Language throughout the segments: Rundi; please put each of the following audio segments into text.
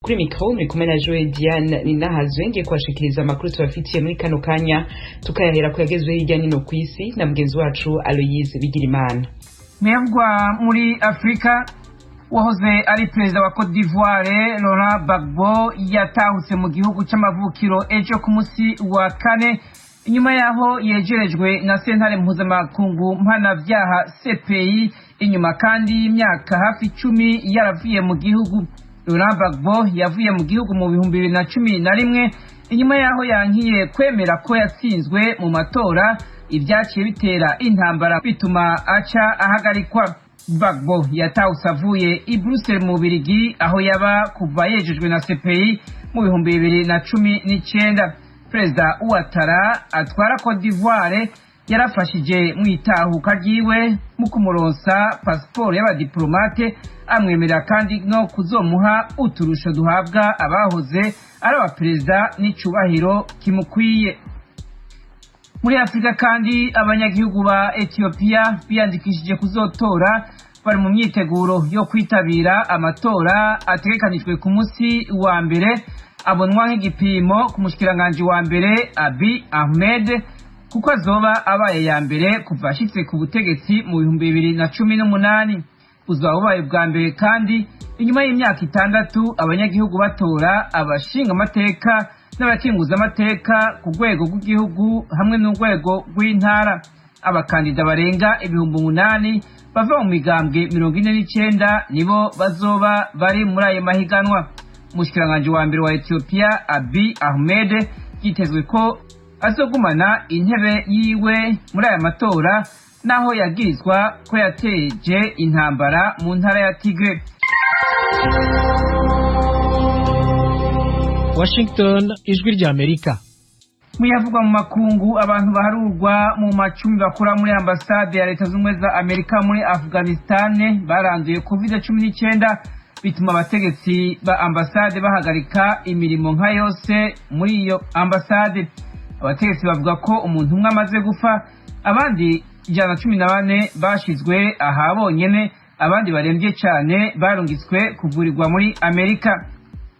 Kuri micro muri kumwe na Joe Diane Ninahazwe, ngiye kubashikiriza amakuru tubafitiye muri kano kanya, tukayahera ku yagezweho hirya nino kw'isi na mugenzi wacu Aloyse Bigirimana. Mwebwa muri Afurika, wahoze ari perezida wa Cote d'Ivoire Laurent Gbagbo yatahutse mu gihugu c'amavukiro ejo ku musi wa kane, inyuma yaho yegerejwe na sentare mpuzamakungu mpanavyaha CPI, inyuma kandi y'imyaka hafi 10 yaravuye mu gihugu. Laurent Gbagbo yavuye mu gihugu mu 2011, inyuma yaho yankiye kwemera ko yatsinzwe mu matora, ibyaciye bitera intambara bituma aca ahagarikwa. Gbagbo yatahutse avuye i Brussels mu Bubiligi, aho yaba kuva yejejwe na CPI mu 2019. Perezida Ouattara atwara Cote d'Ivoire yarafashije mu itahuka ryiwe mu kumuronsa pasiporo y'abadiplomate, amwemerera kandi no kuzomuha uturusho duhabwa abahoze ari abaperezida n'icubahiro kimukwiye. Muri Afurika kandi, abanyagihugu ba Ethiopia biyandikishije kuzotora bari mu myiteguro yo kwitabira amatora ategekanijwe ku munsi wa mbere, abonwa nk'igipimo ku mushikiranganji wa mbere Abiy Ahmed, kuko azoba abaye ya mbere kuva ashitse ku butegetsi mu 2018. Uzaba ubaye bwa mbere kandi inyuma y'imyaka 6 abanyagihugu batora abashinga amateka n'abakinguza amateka ku rwego rw'igihugu hamwe n'urwego rw'intara. Abakandida barenga 8000 bava mu migambwe 49 nibo bazoba bari muri ayo mahiganwa. Umushikiranganji wa mbere wa Ethiopia Abiy Ahmed yitezwe ko azogumana intebe yiwe muri aya matora, naho yagirizwa ko yateje intambara mu ntara ya Tigre. Washington, Ijwi rya Amerika. Muyavugwa mu makungu, abantu baharurwa mu macumi bakora muri ambasade ya Leta Zunze za Amerika muri Afghanistan baranduye COVID-19, bituma abategetsi ba ambasade bahagarika imirimo nka yose muri iyo ambasade. Abategetsi bavuga ko umuntu umwe amaze gufa, abandi 114 bashizwe aha bonyene, abandi barembye cyane barungitswe kuvurirwa muri Amerika.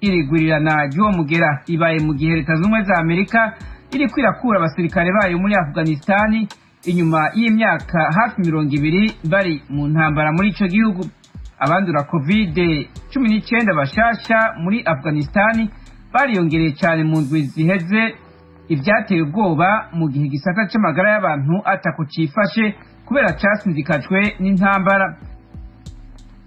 Irigurirana ry'uwo mugera ibaye mu gihe Leta Zunze za Amerika iri kwirakura abasirikare bayo muri Afghanistan inyuma y'imyaka hafi 20 bari mu ntambara muri ico gihugu. Abandura COVID-19 bashasha muri Afghanistan bariyongereye cyane mu ndwi ziheze, ivyateye ubwoba mu gihe igisata c'amagara y'abantu atako cifashe kubera casinzikajwe n'intambara.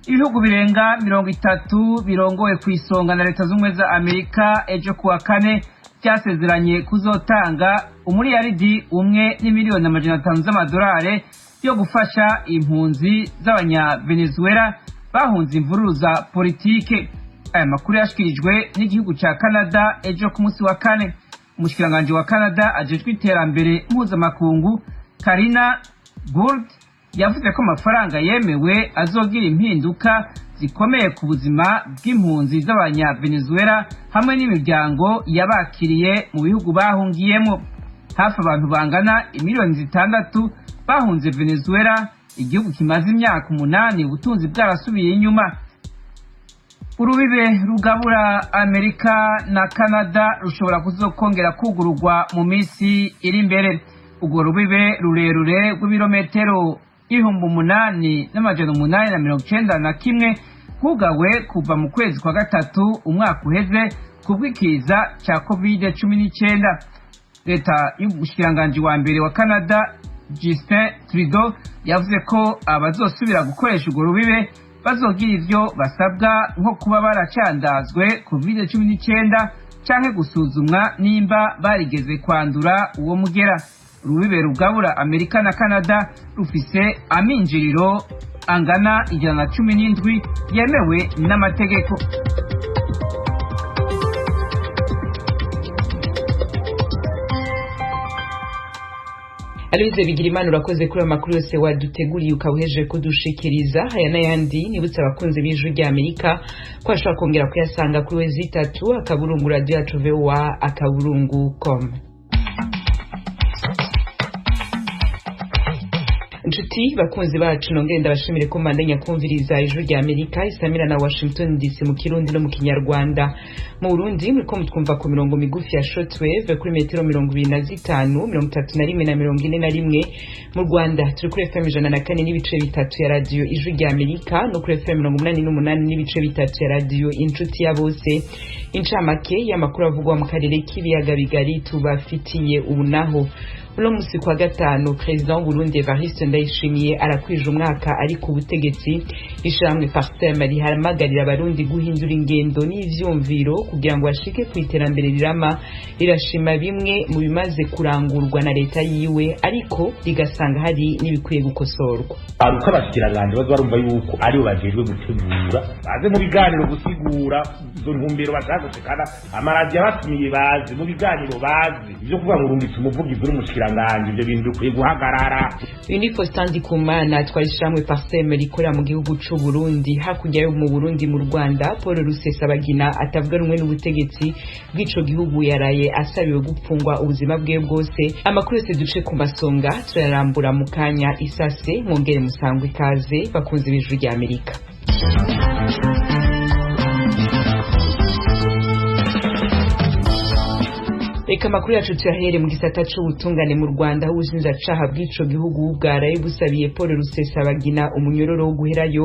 Ibihugu birenga 30 birongowe ku isonga na Leta Zunze za Amerika ejo kuwa kane byasezeranye kuzotanga umuriyaridi 1 n'imiliyoni 500 z'amadolari yo gufasha impunzi z'abanyavenezuela bahunze imvururu za politike. Aya makuru yashikirijwe n'igihugu ca Canada ejo ku munsi wa kane. Umushikiranganji wa Canada ajejwe iterambere mpuzamakungu Karina Gould yavuze ko amafaranga yemewe azogira impinduka zikomeye ku buzima bw'impunzi z'abanyavenezuela hamwe n'imiryango yabakiriye mu bihugu bahungiyemo. Hafi abantu bangana imiliyoni 6 bahunze Venezuela, igihugu kimaze imyaka 8 ubutunzi bwarasubiye inyuma. Urubibe rugabura Amerika na Canada rushobora kuzokongera kugururwa mu minsi iri imbere. Urwo rubibe rurerure rw'ibirometero 8891 rwugawe kuva mu kwezi kwa gatatu umwaka uheze kubw'ikiza ca COVID-19. Leta y'umushikiranganji wa mbere wa Canada Justin Trudeau yavuze ko abazosubira gukoresha urwo rubibe bazogira ivyo basabwa, nko kuba baracandazwe COVID-19 canke gusuzumwa nimba barigeze kwandura uwo mugera. Urubibe rugabura Amerika na Canada rufise aminjiriro angana 117 yemewe n'amategeko. Aloise Bigirimana, urakoze kuri ayo makuru yose waduteguriye ukawuheje kudushikiriza. Aya n'ayandi nibutse abakunzi b'Ijwi rya Amerika ko bashobora kongera kuyasanga kuri www.radioyacuvoa.com. Nshuti bakunzi bacu, nongere ndabashimire ko mbandanya kumviriza Ijwi rya Amerika isamira na Washington DC mu Kirundi no mu Kinyarwanda. Mu Burundi muriko mutwumva ku mirongo migufi ya shortwave kuri metero 25, 31 na 41. Mu Rwanda turi kuri FM 104.3 ya Radio Ijwi rya Amerika no kuri FM 88.3 ya Radio Inshuti ya Bose. Incamake y'amakuru avugwa mu karere k'ibiyaga bigari tubafitiye ubu naho: uno musi kwa gatanu, President w'Uburundi Evariste Ndayishimiye arakwije umwaka ari ku butegetsi. Ishirahamwe Parsem rihamagarira abarundi guhindura ingendo n'ivyumviro kugira ngo bashike ku iterambere rirama, rirashima bimwe mu bimaze kurangurwa na leta yiwe, ariko rigasanga hari n'ibikwiye gukosorwa. Hari uko abashikiranganji baza barumva yuko aribo bajejwe gutegura, baze mu biganiro gusigura izo ntumbero bashaka gushikana. Amaradiyo abatumiye baze mu biganiro, bazi ivyo kuvuga ngo urungitse umuvugizi uri umushikiranganji, ivyo bintu bikwiye guhagarara. Uyu ni Faustin Ndikumana, twari ishirahamwe Parsem rikorera mu gihugu c'u Burundi. Hakurya yo mu Burundi, mu Rwanda, Paul Rusesabagina atavuga rumwe n'ubutegetsi bw'ico gihugu yaraye asabiwe gupfungwa ubuzima bwe bwose. Amakuru yose duce ku masonga turarambura mu kanya isase. Mwongere musangwe ikaze, bakunzi b'Ijwi rya Amerika. Reka amakuru yacu tuyahere mu gisata c'ubutungane mu Rwanda, aho ubushinjacaha bw'ico gihugu bwaraye busabiye Paul Rusesabagina umunyororo wo guherayo.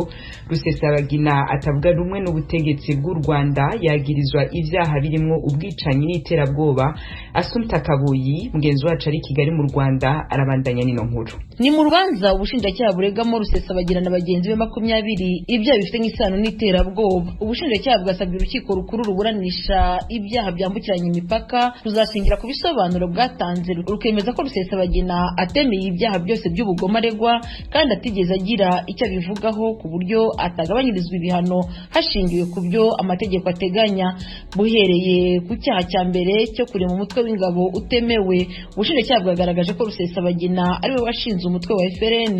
Rusesabagina atavuga rumwe n'ubutegetsi bw'u Rwanda yagirizwa ivyaha birimwo ubwicanyi n'iterabwoba. Asumta Kabuyi, mugenzi wacu ari Kigali mu Rwanda, arabandanya n'ino nkuru. Ni mu rubanza ubushinjacyaha buregamo Rusesabagina na bagenzi be 20 ibyaha bifitanye isano n'iterabwoba. Ubushinjacyaha bwasabye urukiko rukuru ruburanisha ibyaha byambukiranya imipaka kuzashingira ku bisobanuro bwatanze, rukemeza ko Rusesabagina atemeye ibyaha byose by'ubugome aregwa kandi atigeze agira icyo abivugaho, ku buryo atagabanyirizwa ibihano hashingiwe ku byo amategeko ateganya. Buhereye ku cyaha cya mbere cyo kurema umutwe w'ingabo utemewe, ubushinjacyaha bwagaragaje ko Rusesabagina ariwe washinze umutwe wa FRN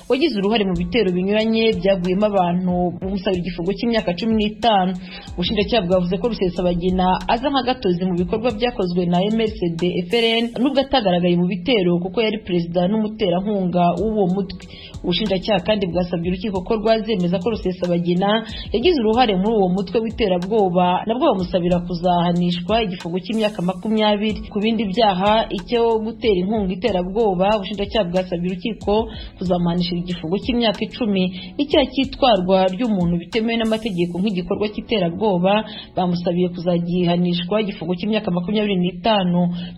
wagize uruhare mu bitero binyuranye byaguyemo abantu, bumusabira igifungo cy'imyaka 15. Ubushinjacyaha bwavuze ko Rusesabagina aza nka gatozi mu bikorwa byakozwe na MRCD FRN, nubwo atagaragaye mu bitero kuko yari perezida n'umuterankunga w'uwo mutwe. Ubushinjacyaha kandi bwasabye urukiko ko rwazemeza ko Rusesabagina yagize uruhare muri uwo mutwe w'iterabwoba, nabwo bamusabira kuzahanishwa igifungo cy'imyaka 20. Ku bindi byaha, icyo gutera inkunga iterabwoba, ubushinjacyaha bwasabye urukiko kuzamuhanisha igifungo cy'imyaka 10. Icyaha cy'itwarwa ry'umuntu bitemewe n'amategeko nk'igikorwa cy'iterabwoba, bamusabiye kuzagihanishwa igifungo cy'imyaka 25.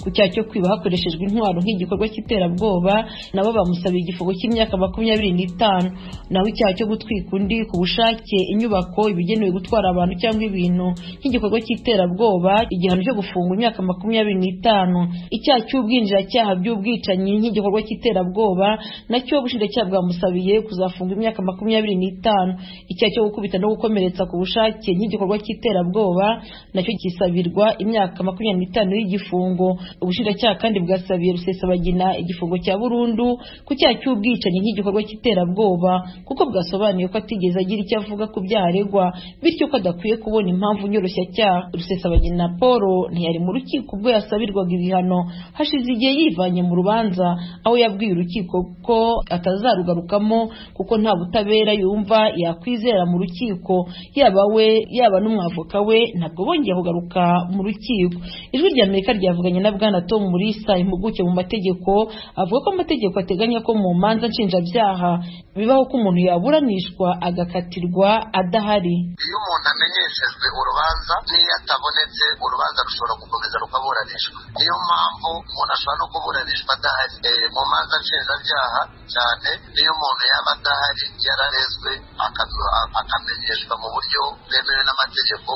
Ku cyaha cyo kwiba hakoreshejwe intwaro nk'igikorwa cy'iterabwoba, nabo bamusabiye igifungo cy'imyaka 25. Naho icyaha cyo gutwika undi ku bushake inyubako ibigenewe gutwara abantu cyangwa ibintu nk'igikorwa cy'iterabwoba, igihano cyo gufungwa imyaka 25. Icyaha cy'ubwinjiracyaha by'ubwicanyi nk'igikorwa cy'iterabwoba, nacyo ubushinjacyaha bwamusabiye kuzafungwa imyaka 25. Icyaha cyo gukubita no gukomeretsa ku bushake nk'igikorwa cy'iterabwoba, nacyo kisabirwa imyaka 25 y'igifungo. Ubushinjacyaha kandi bwasabiye Rusesabagina igifungo cya burundu ku cyaha cy'ubwicanyi nk'igikorwa cy'iterabwoba, kuko bwasobanuye ko atigeze agira icyo avuga ku byaha aregwa, bityo ko adakwiye kubona impamvu nyoroshyacyaha. Rusesabagina Paul ntiyari mu rukiko ubwo yasabirwaga ibihano. Hashize igihe yivanye mu rubanza, aho yabwiye urukiko ko atazarugarukamo kuko nta butabera yumva yakwizera mu rukiko. Yaba we, yaba n'umwavoka we, ntabwo bongeye kugaruka mu rukiko. Ijwi rya Amerika ryavuganye na Bwana Tom Mulisa, impuguke mu mategeko, avuga ko amategeko ateganya ko mu manza nshinjabyaha bibaho ko umuntu yaburanishwa agakatirwa adahari. Iyo umuntu amenyeshejwe urubanza n'iyo atabonetse, urubanza rushobora gukomeza rukaburanishwa. Niyo mpamvu umuntu ashobora no kuburanishwa adahari mu manza nshinjabyaha cyane. Niyo umuntu yaba adahari yararezwe akamenyeshwa mu buryo bwemewe n'amategeko,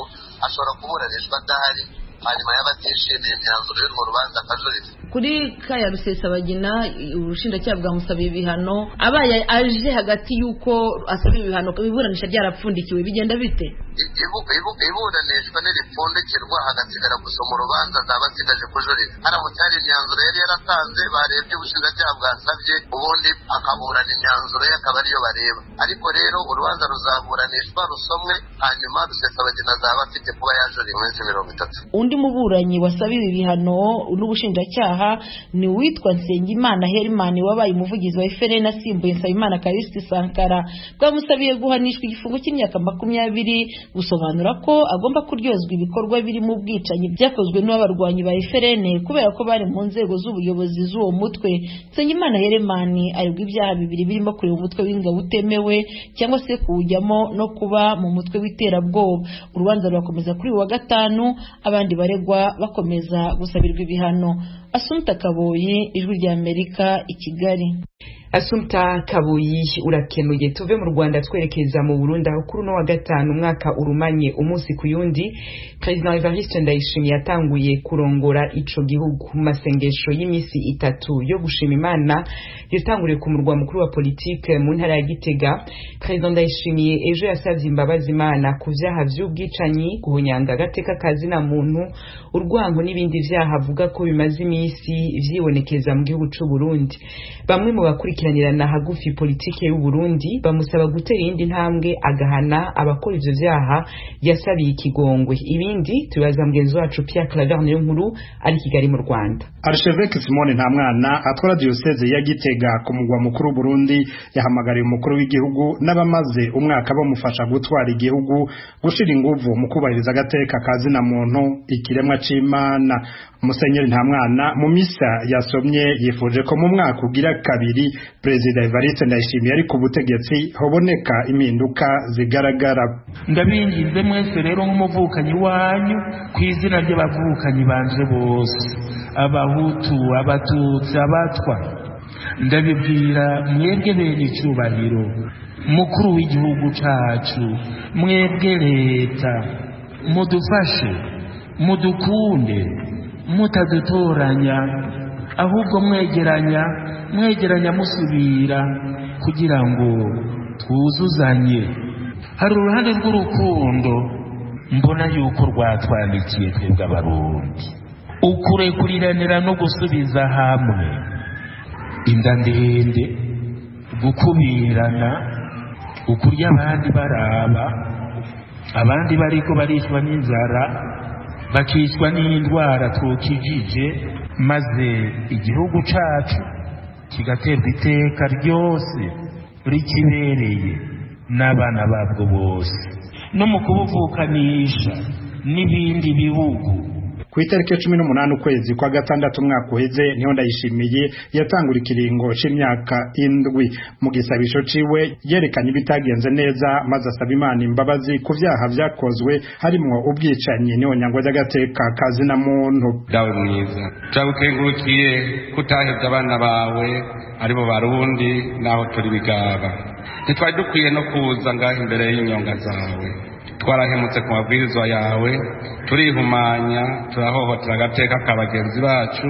ashobora kuburanishwa adahari, hanyuma yaba atishimiye imyanzuro y'urwo rubanza akajurira. Kuri kaya Rusesabagina, ubushinjacyaha bwamusabiye ibihano. Abaye aje hagati y'uko asaba ibihano, iburanisha ryarapfundikiwe, bigenda bite? Iburanishwa niripfundikirwa hagasigara gusoma urubanza, azaba asigaje kujurira. Haramutse hari imyanzuro yari yaratanze, barebye ubushinjacyaha bwasabye, ubundi akaburana imyanzuro ye akaba ariyo bareba. Ariko rero urubanza ruzaburanishwa rusomwe, hanyuma Rusesabagina azaba afite kuba yajurira iminsi 30. Undi muburanyi wasabiwe ibihano n'ubushinjacyaha ni uwitwa Nsengimana Herman wabaye umuvugizi wa FLN asimbuye Nsabimana Callixte Sankara. Bwamusabiye guhanishwa igifungo cy'imyaka 20, gusobanura ko agomba kuryozwa ibikorwa birimo ubwicanyi byakozwe n'abarwanyi ba FLN kubera ko bari mu nzego z'ubuyobozi z'uwo mutwe. Nsengimana Herman aregwa ibyaha bibiri birimo kureba umutwe w'ingabo utemewe cyangwa se kuwujyamo no kuba mu mutwe w'iterabwoba. Urubanza rurakomeza kuri uyu wa gatanu, abandi baregwa bakomeza gusabirwa ibihano. Asumta Kaboyi, Ijwi rya Amerika, i Kigali. Asumta Kaboyi, urakenuye. Tuve mu Rwanda twerekeza mu Burundi, aho kuri uno wa gatanu umwaka urumanye umunsi ku yundi President Evariste Ndayishimiye yatanguye kurongora ico gihugu. Mu masengesho y'imisi 3 yo gushima Imana yatanguriye ku murwa mukuru wa politike mu ntara ya Gitega, President Ndayishimiye ejo yasavye imbabazi Imana ku vyaha vy'ubwicanyi, guhonyanga agateka kazina muntu, urwango n'ibindi vyaha avuga ko bimaze imisi vyibonekeza mu gihugu c'u Burundi. Bamwe mu bakurikiranirana hagufi politike y'u Burundi bamusaba gutera iyindi ntambwe agahana abakora ivyo vyaha yasabiye ikigongwe. Ibindi tubaza mugenzi wacu Pierre Claver Niyonkuru ari Kigali mu Rwanda. Archevêque Simone Ntamwana atwara diocese ya Gitega ku mugwa mukuru w'u Burundi yahamagariye umukuru w'igihugu n'abamaze umwaka bamufasha gutwara igihugu gushira inguvu mu kubahiriza agateka kazina muntu, ikiremwa c'Imana. Musenyeri Ntamwana mu misa yasomye yifuje ko mu mwaka ugira kabiri Perezida Evariste Ndayishimiye ari ku butegetsi hoboneka impinduka zigaragara. Ndabinginze mwese rero nk'umuvukanyi wanyu, ku izina ry'abavukanyi banje bose, abahutu, abatutsi, abatwa, ndabibwira mwebwe bene icyubahiro mukuru w'igihugu cacu, mwebwe leta, mudufashe, mudukunde, mutadutoranya, ahubwo mwegeranya, mwegeranya musubira kugira ngo twuzuzanye. Hari uruhande rw'urukundo mbona yuko rwatwandikiye twebwe abarundi, ukurekuriranira no gusubiza hamwe, inda ndende, gukubirana, ukurya abandi baraba, abandi bariko baricwa n'inzara, bakicwa n'indwara twokijije, maze igihugu cacu kigaterwa iteka ryose rikibereye n'abana babwo bose, no mu kubuvukanisha n'ibindi bihugu. Ku itariki 18 ukwezi kwa gatandatu umwaka uheze niho Ndayishimiye yatangura ikiringo c'imyaka 7. Mu gisabisho ciwe yerekanye ibitagenze neza, maze asaba Imana imbabazi ku vyaha vyakozwe harimwo ubwicanyi n'ihonyangwa ry'agateka kazina muntu. Dawe mwiza, turagukengurukiye kutahevye abana bawe aribo Barundi naho turi bigaba. Ntitwari dukwiye no kuza ngaho imbere y'inyonga zawe. Twarahemutse ku mabwirizwa yawe, turihumanya, turahohotera agateka ka bagenzi bacu,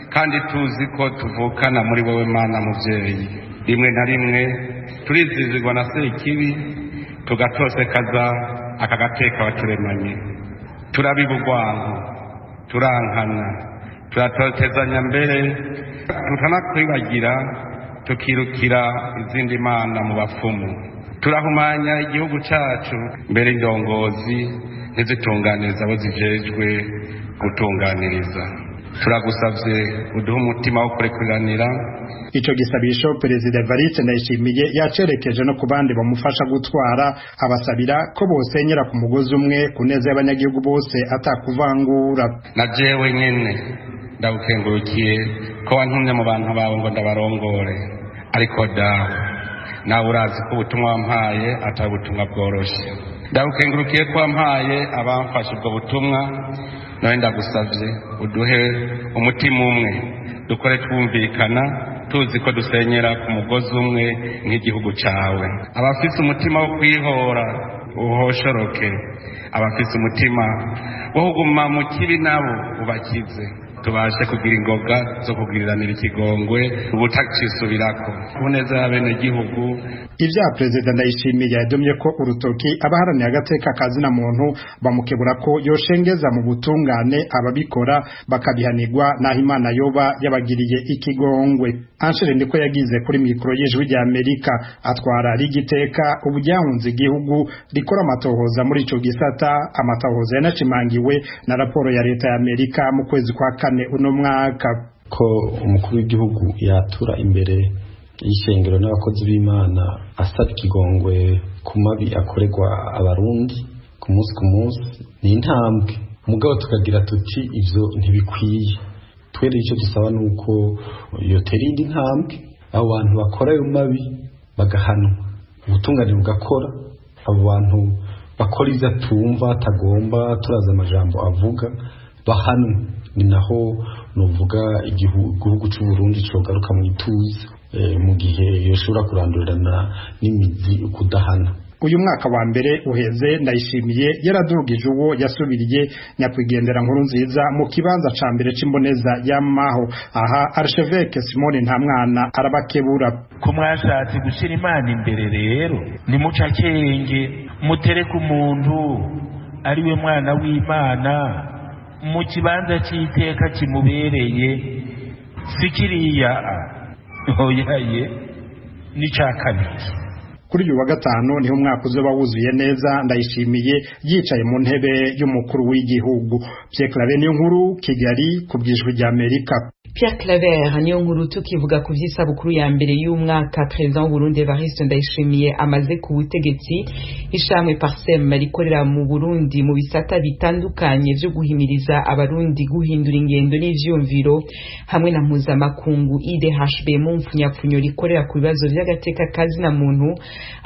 kandi tuzi ko tuvukana muri wowe Mana muvyeyi. Rimwe na rimwe turizizirwa na sekibi, tugatosekaza aka gateka waturemanye. Turabiba urwango, turankana, turatotezanya, mbere tutanakwibagira tukirukira izindi mana mu bapfumu. Turahumanya igihugu cacu, mbere indongozi ntizitunganiriza abo zijejwe gutunganiriza. Turagusavye uduhe umutima wo kurekuriranira. Ico gisabisho Perezida Evariste Ndayishimiye yacerekeje no ku bandi bamufasha gutwara, abasabira ko bosenyera ku mugozi umwe ku neza y'abanyagihugu bose atakuvangura. Na jewe nyene ndagukengurukiye ko wantumye mu bantu bawe ngo ndabarongore, ariko dawe nawe urazi ko ubutumwa wampaye atari ubutumwa bworoshe. Ndagukengurukiye ko wampaye abamfashe ubwo butumwa, nawe ndagusavye uduhe umutima umwe, dukore twumvikana, tuzi ko dusenyera ku mugozi umwe nk'igihugu cawe. Abafise umutima wo kwihora uhoshoroke, abafise umutima wo kuguma mu kibi nabo ubakize. Tubashe kugira ingoga zo kugiriranira ikigongwe ubutacisubirako ku neza y'abenegihugu. Ivya Perezida Ndayishimiye yadomye ko urutoki abaharaniye agateka kazina muntu bamukebura ko yoshengeza mu butungane ababikora bakabihanirwa naho Imana yoba yabagiriye ikigongwe. Anshere niko yagize kuri mikoro y'Ijwi rya Amerika atwara rigiteka uburyahunze igihugu rikora amatohoza muri ico gisata, amatohoza yanacimangiwe na raporo ya leta ya Amerika mu kwezi kwa kane uno mwaka. Ko umukuru w'igihugu yatura imbere y'ishengero n'abakozi b'Imana asaba ikigongwe ku mabi akorerwa abarundi ku munsi ku munsi ni intambwe, mugabo tukagira tuti ivyo ntibikwiye. Twere icyo dusaba nuko yotera indi ntambwe, abo bantu bakora ayo mabi bagahanwa, ubutungane bugakora, abo bantu bakora ivyo atumva atagomba turaza amajambo avuga bahanwe. Ni naho nuvuga igihugu c'u Burundi cogaruka mu ituze mu gihe yoshobora kurandurana n'imizi ukudahana. Uyu mwaka wa mbere uheze Ndayishimiye yaradugije uwo yasubiriye nyakwigendera Nkuru Nziza mu kibanza ca mbere c'imboneza y'amaho. Aha Archevêque Simone Ntamwana arabakebura. Ko mwashatse gushira Imana imbere rero nimuca akenge mutereke umuntu ari we mwana w'Imana mu kibanza cy'iteka kimubereye, si kiriya oyaye n'ica kabiri. Kuri uyu wa gatanu niho umwaka uzoba wuzuye neza Ndayishimiye yicaye mu ntebe y'umukuru w'igihugu. Pierre Claver niyo nkuru, Kigali, ku bw'Ijwi rya Amerika. Pierre Claver niyo nkuru. Tukivuga ku vy'isabukuru ya mbere y'umwaka President w'Uburundi Evariste Ndayishimiye amaze ku butegetsi, ishamwe Parsem rikorera mu Burundi mu bisata bitandukanye vyo guhimiriza abarundi guhindura ingendo n'ivyumviro hamwe na mpuzamakungu IDHB mu mfunyapfunyo rikorera ku bibazo vy'agateka kazina muntu,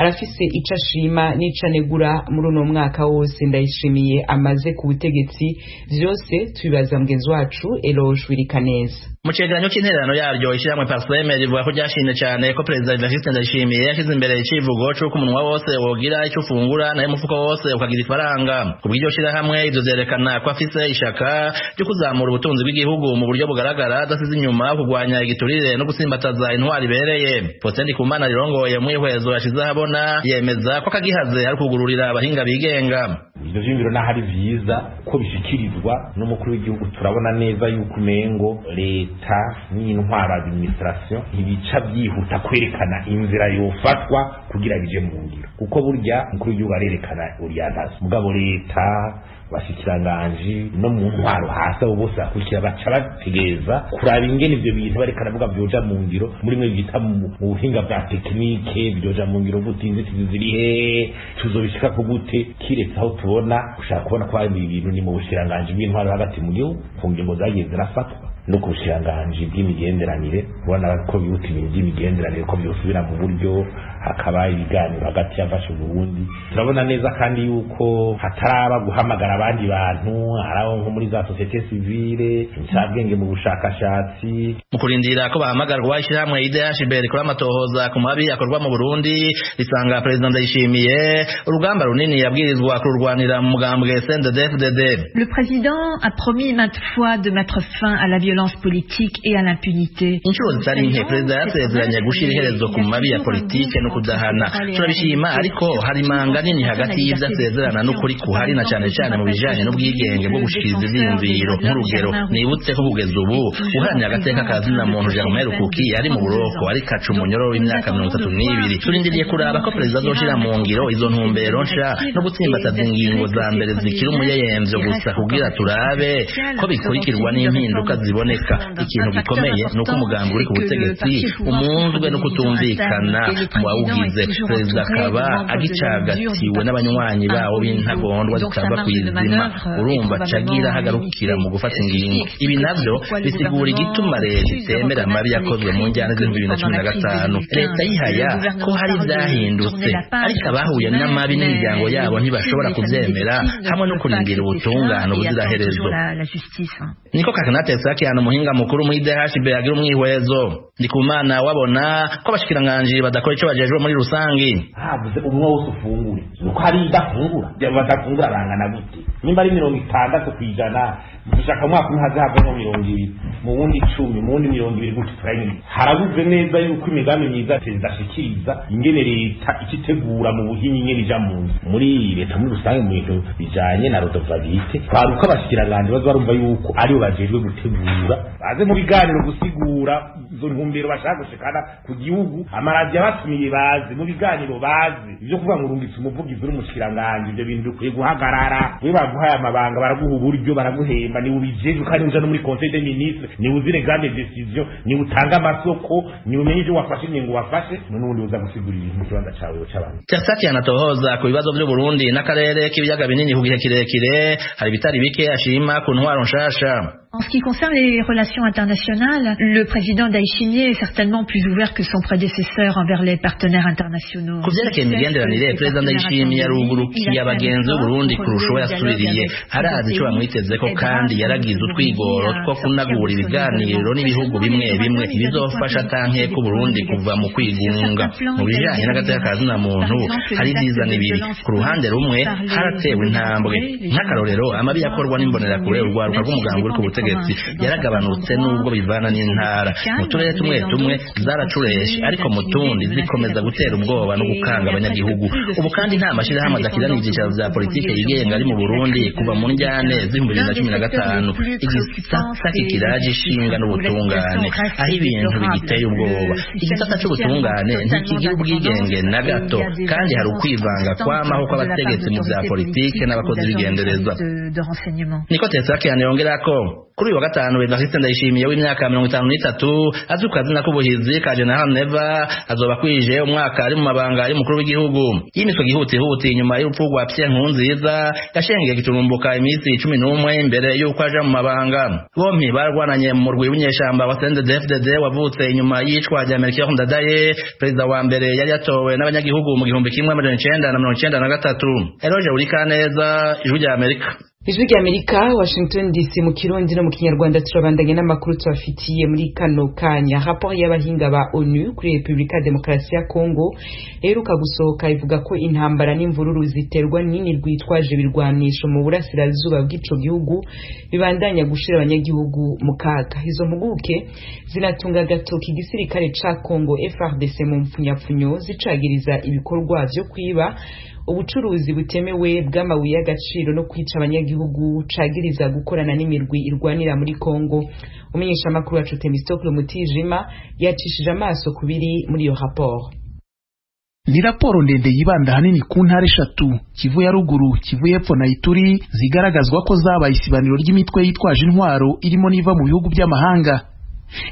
arafise ico ashima n'ico anegura muri uno mwaka wose Ndayishimiye amaze ku butegetsi. Vyose tubibaza mugenzi wacu Eloge Wirikaneza. Mu cegeranyo c'intererano yaryo, ishirahamwe Parsem rivuga ko ryashimye cane ko Perezida Evariste Ndayishimiye yashize imbere icivugo c'uko umunwa wose wogira ico ufungura nayo umufuko wose ukagira ifaranga. Kubw'iryo shirahamwe, ivyo vyerekana ko afise ishaka ryo kuzamura ubutunzi bw'igihugu mu buryo bugaragara, adasize inyuma kurwanya igiturire no gusimbataza intwari ibereye. Faustin Ndikumana rirongoye mwihwezo yashize ahabona yemeza ko akagihaze ari kugururira abahinga bigenga. Ivyo vyiyumviro naho ari vyiza ko bishikirizwa n'umukuru w'igihugu, turabona neza yuko umengo leta n'intwaro administration ntibica byihuta kwerekana inzira yofatwa kugira bije mu ngiro, kuko burya umukuru w'igihugu arerekana orientation, mugabo leta bashikiranganji no mu ntwaro hasi abo bose bakurikira baca bategereza kuraba ingene ivyo bintu bariko aravuga vyoja mu ngiro muri mwe bita mu buhinga bwa tekinike, vyoja mu ngiro gute, inzitizi ziri hehe, tuzobishikako gute. Kiretse aho tubona ushaka kubona ko hari ibintu ni mu bushikiranganji bw'intwaro hagati mu gihugu ku ngingo zagiye zirafatwa, no ku bushikiranganji bw'imigenderanire ubona ko bihuta ibintu by'imigenderanire ko byosubira mu buryo, hakaba ibiganiro hagati y'abafashe Burundi. Turabona neza kandi yuko hataraba guhamagara abandi bantu haraho nko muri za societe civile, incabwenge mu bushakashatsi. Mu kurindira ko bahamagarwa, ishyirahamwe IDHB rikora amatohoza ku mabi akorwa mu Burundi risanga Perezida Ndayishimiye urugamba runini yabwirizwa kururwanira mu mugambwe CNDD-FDD. Le président a promis maintes fois de mettre fin à la violence politique et à l'impunité. Inshuro zitari nke perezida yasezeranye gushira iherezo ku mabi ya politike no kudahana. Turabishima, ariko hari imanga nini hagati y'ivyo asezerana n'ukuri kuhari, na cane cane mu bijanye n'ubwigenge bwo gushikiriza ivyiyumviro. Nk'urugero, nibutse ko kugeza ubu uharanira agateka ka zina muntu Germain Rukuki ari mu buroko, ariko aca umunyororo w'imyaka 32. Turindiriye kuraba ko perezida azoshira mu ngiro izo ntumbero nsha no gutsimbataza ingingo za mbere zikiri umuyeyemvyo gusa, kugira turabe ko bikurikirwa n'impinduka ziboneka. Ikintu gikomeye ni uko umugambi uri ku butegetsi umunzwe no kutumvikana mu bawugize, perezida akaba agicagatiwe n'abanywanyi bawo b'intagondwa zitava kw'izima. Urumva cagira hagarukira mu gufata ingingo. Ibi navyo bisigura igituma leta itemera amabi yakozwe mu njyana z'2015. Leta yihaya ko hari ivyahindutse, ariko abahuye n'amabi n'imiryango yabo ntibashobora kuvyemera, hamwe no kurindira ubutungane ubuziraherezo. Niko Kakanate Sakihano, umuhinga mukuru mu IDHB, agira umwihwezo. Ndikumana wabona ko abashikiranganji badakora ico bajejwe. bajejwe muri rusangi. Havuze umwe wose ufungure, nuko hari idafungura, badafungura bangana gute? Nimba ari 60%, dushaka umwaka umwe haze havemo 20, mu wundi 10, mu wundi 20, gutyo turanyine. Harabuze neza yuko imigambi myiza perezida ashikiriza, ingene leta ikitegura mu buhinyi ingene ija mu nzu muri leta muri rusange mu bintu bijanye na rodovabite, kwari uko abashikiranganji baza barumva yuko aribo bajejwe gutegura, baze mu biganiro gusigura izo ntumbero bashaka gushikana ku gihugu, amaradiyo abatumiye baze mu biganiro baze. Ivyo kuvuga ngo urungitse umuvugizi uri umushikiranganji, ivyo bintu bikwiye guhagarara. We baguhaye amabanga, baraguha uburyo, baraguhemba, ni ubijejwe kandi uja no muri conseil des ministres, ni uzire grande décision, ni utanga amasoko, ni umenye ivyo wafashe ingingo wafashe, none ubundi uza gusigura ibintu mu kibanza cawe c'abantu. Tersakian atohoza ku bibazo vy'u Burundi n'akarere k'ibiyaga binini ku gihe kirekire, hari ibitari bike ashima ku ntwaro nshasha. En ce qui concerne les relations internationales, le président Ndayishimiye est certainement plus ouvert que son prédécesseur envers les partenaires internationaux. Ku vyerekeye imigenderanire, perezida Ndayishimiye yarugurukiye abagenzi b'Uburundi kurusha uwo yasubiriye. Arazi ico bamwitezeko kandi yaragize utwigoro two kunagura ibiganiro n'ibihugu bimwe bimwe bizofasha tanke ku Burundi kuva mu kwigunga. Mu bijanye n'agateka ka zina muntu hari ibyiza n'ibibi. Ku ruhande rumwe haratewe intambwe, nk'akarorero amabi yakorwa n'imbonerakure, urwaruka rw'umugambi uri ku butegetsi, yaragabanutse nubwo bivana n'intara. Mu turere tumwe tumwe zaracureshe, ariko mu tundi zikomeza gutera ubwoba no gukanga abanyagihugu. Ubu kandi nta mashyirahamwe adakirana ibyicaro vya politike yigenga ari mu Burundi kuva mu njyane z'2015. Igisata kikiraje ishinga n'ubutungane, aho ibintu bigiteye ubwoba. Igisata c'ubutungane ntikigira ubwigenge na gato, kandi hari ukwivanga kwamaho kw'abategetsi mu vya politike n'abakozi b'igendereza. Niko Tersakian yongerako. Kuri uyu wa gatanu, Evariste Ndayishimiye w'imyaka 53 azwi ku kazina k'ubuhizi ka General Neva azoba kwije umwaka ari mu mabanga y'umukuru w'igihugu. Yimitswe gihutihuti inyuma y'urupfu rwa Pierre Nkurunziza yashengeye giturumbuka iminsi 11 imbere y'uko aja mu mabanga. Bompi barwananye mu murwi w'inyeshamba wa CNDD-FDD wavutse inyuma y'icwa rya Melchior Ndadaye, perezida wa mbere yari yatowe n'abanyagihugu mu 1993. Eloge Urikaneza, Ijwi rya Amerika. Ijwi rya Amerika, Washington DC, mu Kirundi no mu Kinyarwanda. Turabandanya n'amakuru tubafitiye muri kano kanya. Rapport y'abahinga ba ONU kuri Republika Demokarasi ya Congo iheruka gusohoka ivuga ko intambara n'imvururu ziterwa n'imirwi yitwaje ibirwanisho mu burasirazuba bw'ico gihugu bibandanya gushira abanyagihugu mu kaga. Izo mpuguke zinatunga agatoki igisirikare ca Congo FARDC mu mpfunyapfunyo, zicagiriza ibikorwa vyo kwiba, ubucuruzi butemewe bw'amabuye y'agaciro no kwica abanyagihugu, cagiriza gukorana n'imirwi irwanira muri Kongo. Umumenyeshamakuru wacu Temistocle Mutijima yacishije amaso kubiri muri iyo raporo. Ni raporo ndende yibanda ahanini ku ntara eshatu, Kivu ya ruguru, Kivu y'epfo na Ituri, zigaragazwa ko zabaye isibaniro ry'imitwe yitwaje intwaro irimo n'iva mu bihugu by'amahanga.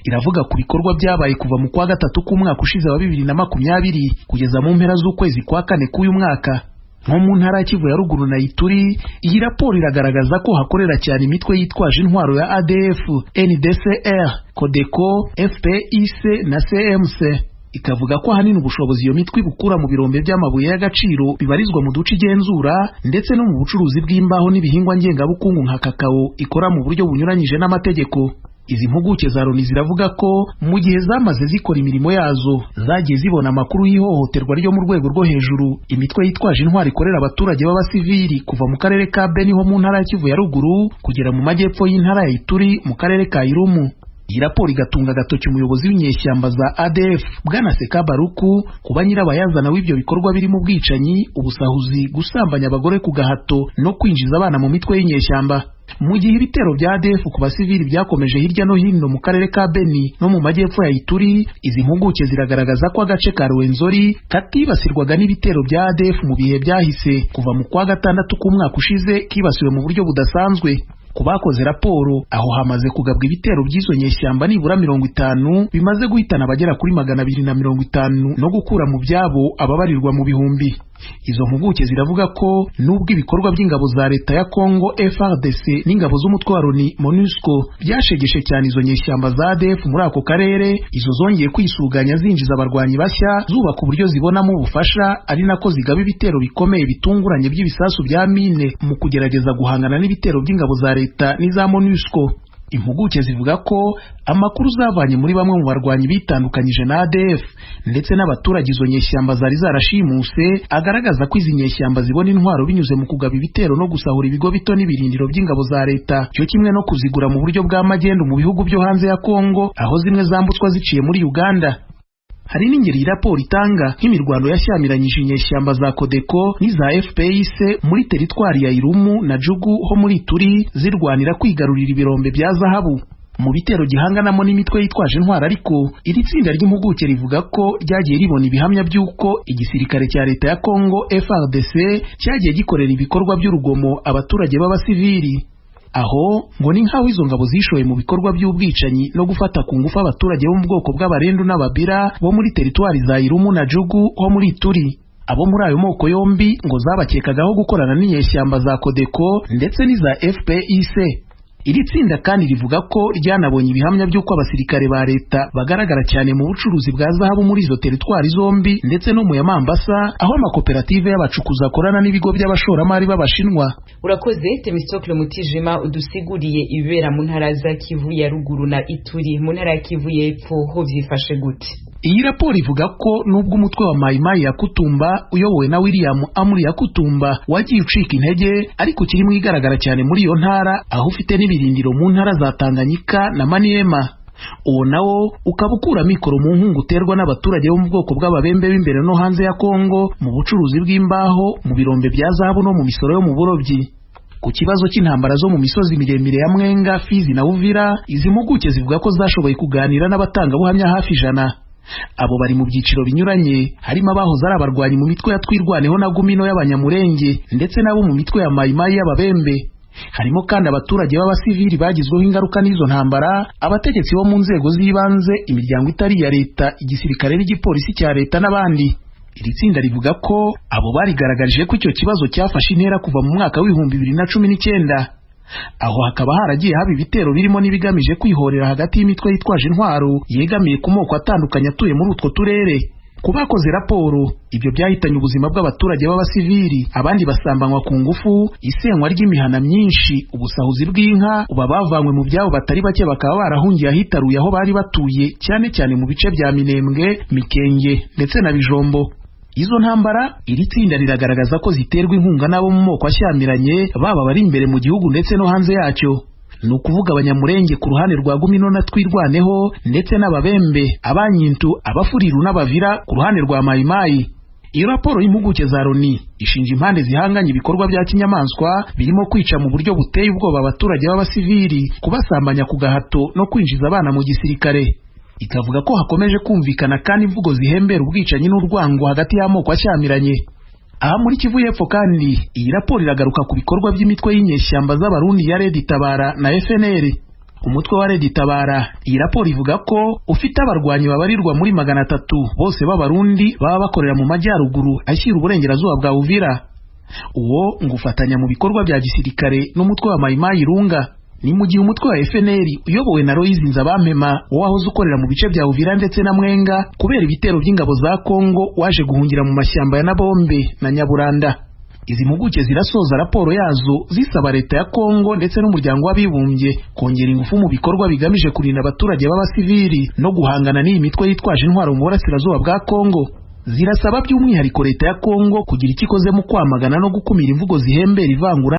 Iravuga ku bikorwa byabaye kuva mu kwa gatatu k'umwaka ushize wa 2020 kugeza mu mpera z'ukwezi kwa kane k'uyu mwaka. Nko mu ntara ya Kivu ya ruguru na Ituri, iyi raporo iragaragaza ko hakorera cyane imitwe yitwaje intwaro ya ADF, NDCR, Codeco, FPIC na CMC. Ikavuga ko ahanini ubushobozi iyo mitwe ibukura mu birombe by'amabuye y'agaciro bibarizwa mu duce igenzura, ndetse no mu bucuruzi bw'imbaho n'ibihingwa ngengabukungu nka kakao ikora mu buryo bunyuranyije n'amategeko. Izi mpuguke za Loni ziravuga ko mu gihe zamaze zikora imirimo yazo zagiye zibona amakuru y'ihohoterwa ryo mu rwego rwo hejuru imitwe yitwaje intwari ikorera abaturage b'abasivili kuva mu karere ka Beni ho mu ntara ya Kivu ya ruguru kugera mu majyepfo y'intara ya Ituri mu karere ka Irumu. Iyi raporo igatunga agatoki umuyobozi w'inyeshyamba za ADF Bwana Sekabaruku kuba nyirabayazana w'ibyo bikorwa birimo ubwicanyi, ubusahuzi, gusambanya abagore ku gahato no kwinjiza abana mu mitwe y'inyeshyamba. Mu gihe ibitero bya ADF ku basivili byakomeje hirya no hino mu karere ka Beni no mu majyepfo ya Ituri, izi mpuguke ziragaragaza ko agace ka Rwenzori katibasirwaga n'ibitero bya ADF mu bihe byahise, kuva mu kwa gatandatu k'umwaka ushize kibasiwe mu buryo budasanzwe. Ku bakoze raporo, aho hamaze kugabwa ibitero by'izo nyeshyamba nibura 50 bimaze guhitana abagera kuri 250 no gukura mu byabo ababarirwa mu bihumbi. Izo mpuguke ziravuga ko nubwo ibikorwa by'ingabo za leta ya Congo FARDC n'ingabo z'umutwe wa Loni MONUSCO byashegeshe cyane izo nyeshyamba za ADF muri ako karere, izo zongeye kwisuganya zinjiza abarwanyi bashya, zubaka uburyo zibonamo ubufasha, ari nako zigaba ibitero bikomeye bitunguranye by'ibisasu bya mine mu kugerageza guhangana n'ibitero by'ingabo za leta n'iza MONUSCO. Impuguke zivuga ko amakuru zavanye muri bamwe mu barwanyi bitandukanyije na ADF ndetse n'abaturage izo nyeshyamba zari zarashimuse agaragaza ko izi nyeshyamba zibona intwaro binyuze mu kugaba ibitero no gusahura ibigo bito n'ibirindiro by'ingabo za leta, cyo kimwe no kuzigura mu buryo bwa magendu mu bihugu byo hanze ya Kongo, aho zimwe zambutswa ziciye muri Uganda. Hari n'ingeri iyi raporo itanga nk'imirwano yashyamiranyije inyeshyamba za Codeco n'iza FPIC muri teritwari ya Irumu na Jugu ho muri Ituri, zirwanira kwigarurira ibirombe bya zahabu. Mu bitero gihanganamo n'imitwe yitwaje intwaro ariko, iri tsinda ry'impuguke rivuga ko ryagiye ribona ibihamya by'uko igisirikare cya leta ya Congo FARDC cyagiye gikorera ibikorwa by'urugomo abaturage b'abasivili. Aho ngo ni nk'aho izo ngabo zishoye mu bikorwa by'ubwicanyi no gufata ku ngufu abaturage bo mu bwoko bw'Abarendu n'Ababira bo muri teritwari za Irumu na Jugu ho muri Ituri. Abo muri ayo moko yombi ngo zabakekagaho gukorana n'inyeshyamba za Codeco ndetse n'iza FPIC. Iri tsinda kandi rivuga ko ryanabonye ibihamya by'uko abasirikare ba leta bagaragara cyane mu bucuruzi bwa zahabu muri izo teritwari zombi ndetse no mu ya Mambasa, aho amakoperative y'abacukuzi akorana n'ibigo by'abashoramari b'Abashinwa. Urakoze Temistocle Mutijima, udusiguriye ibibera mu ntara za Kivu ya ruguru na Ituri. Mu ntara ya Kivu y'epfo ho vyifashe gute? Iyi raporo ivuga ko nubwo umutwe wa Maimai ya Kutumba uyobowe na William Amuri ya Kutumba wagiye ucika intege, ariko ukiri mu igaragara cyane muri iyo ntara, aho ufite n'ibirindiro mu ntara za Tanganyika na Maniema. Uwo nawo ukaba ukura mikoro mu nkunga uterwa n'abaturage bo mu bwoko bw'Ababembe b'imbere no hanze ya Kongo, mu bucuruzi bw'imbaho, mu birombe bya zahabu no mu misoro yo mu burobyi. Ku kibazo cy'intambara zo mu misozi miremire ya Mwenga, Fizi na Uvira, izi mpuguke zivuga ko zashoboye kuganira n'abatangabuhamya hafi 100. Abo bari mu byiciro binyuranye, harimo abahoze ari abarwanyi mu mitwe ya Twirwaneho na Gumino y'Abanyamurenge ndetse n'abo mu mitwe ya Maimai y'Ababembe. Harimo kandi abaturage b'abasivili bagizweho ingaruka n'izo ntambara, abategetsi bo mu nzego z'ibanze, imiryango itari iya leta, igisirikare n'igipolisi cya leta n'abandi. Iri tsinda rivuga ko abo barigaragarije ko icyo kibazo cyafashe intera kuva mu mwaka w'2019. Aho hakaba haragiye haba ibitero birimo n'ibigamije kwihorera hagati y'imitwe yitwaje intwaro yegamiye ku moko atandukanye atuye muri utwo turere. Ku bakoze raporo, ibyo byahitanye ubuzima bw'abaturage b'abasivili, abandi basambanywa ku ngufu, isenywa ry'imihana myinshi, ubusahuzi bw'inka, uba bavanywe mu byabo batari bake bakaba barahungiye ahitaruye aho bari batuye, cyane cyane mu bice bya Minembwe, Mikenge ndetse na Bijombo. Izo ntambara iri tsinda riragaragaza ko ziterwa inkunga n'abo mu moko ashyamiranye, baba bari imbere mu gihugu ndetse no hanze yacyo. Ni ukuvuga Abanyamurenge ku ruhande rwa Gumino na Twirwaneho, ndetse n'Ababembe, Abanyintu, Abafuriru n'Abavira ku ruhande rwa Maimai. Iyo raporo y'impuguke za Loni ishinja impande zihanganye ibikorwa bya kinyamaswa birimo kwica mu buryo buteye ubwoba abaturage b'abasivili, kubasambanya ku gahato no kwinjiza abana mu gisirikare. Ikavuga ko hakomeje kumvikana kandi imvugo zihembera ubwicanyi n'urwango hagati y'amoko ashyamiranye. Aha muri Kivu y'Epfo kandi, iyi raporo iragaruka ku bikorwa by'imitwe y'inyeshyamba z'Abarundi ya Red Tabara na FNL. Umutwe wa Red Tabara, iyi raporo ivuga ko ufite abarwanyi babarirwa muri 300 bose b'Abarundi baba bakorera mu majyaruguru ashyira uburengerazuba bwa Uvira. Uwo ngo ufatanya mu bikorwa bya gisirikare n'umutwe wa Maimai Irunga. Ni mu gihe umutwe wa FNL uyobowe na Loise Nzabampema wahoze ukorera mu bice bya Uvira ndetse na Mwenga, kubera ibitero by'ingabo za Kongo waje guhungira mu mashyamba ya Nabombe na Nyaburanda. Izi mpuguke zirasoza raporo yazo zisaba leta ya Kongo ndetse n'umuryango w'abibumbye kongera ingufu mu bikorwa bigamije kurinda abaturage b'abasivili no guhangana n'iyi mitwe yitwaje intwaro mu burasirazuba bwa Kongo. Zirasaba by'umwihariko leta ya Kongo kugira icyo ikoze mu kwamagana no gukumira imvugo zihembera ivangura